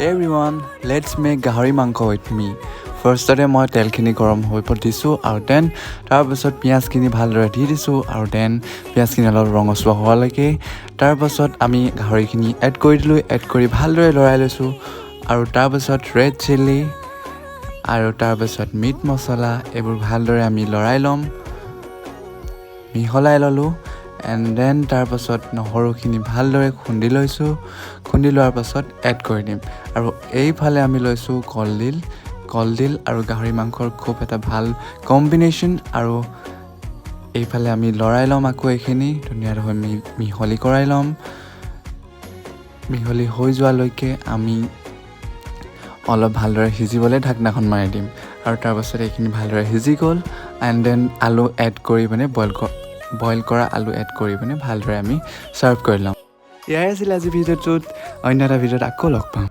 Everyone, let's make গাহৰি মাংস with মি। ফাৰ্ষ্টতে মই তেলখিনি গৰম হৈ দিছোঁ আৰু then তাৰপাছত পিঁয়াজখিনি ভালদৰে দি দিছোঁ আৰু then পিঁয়াজখিনি অলপ ৰঙচুৱা হোৱালৈকে, তাৰপাছত আমি গাহৰিখিনি এড কৰি দিলোঁ। এড কৰি ভালদৰে লৰাই লৈছোঁ আৰু তাৰপাছত ৰেড চিলি আৰু তাৰপাছত মিট মছলা, এইবোৰ ভালদৰে আমি লৰাই ল'ম। মিহলাই ল'লোঁ। এণ্ড then তাৰপাছত নহৰুখিনি ভালদৰে খুন্দি লৈছোঁ। খুন্দি লোৱাৰ পাছত এড কৰি দিম। আৰু এইফালে আমি লৈছোঁ কলডিল। কলডিল আৰু গাহৰি মাংসৰ খুব এটা ভাল কম্বিনেশ্যন। আৰু এইফালে আমি লৰাই ল'ম আকৌ, এইখিনি ধুনীয়াকৈ মিহলি কৰাই ল'ম। মিহলি হৈ যোৱালৈকে আমি অলপ ভালদৰে সিজিবলৈ ঢাকনাখন মাৰি দিম। আৰু তাৰপাছত এইখিনি ভালদৰে সিজি গ'ল। এণ্ড then আলু এড কৰি পিনে, বইল কৰা আলু এড কৰি পিনে ভালদৰে আমি ছাৰ্ভ কৰি ল'ম। এয়াই আছিল আজি ভিডিঅ'টোত। অন্য এটা ভিডিঅ'ত আকৌ লগ পাম।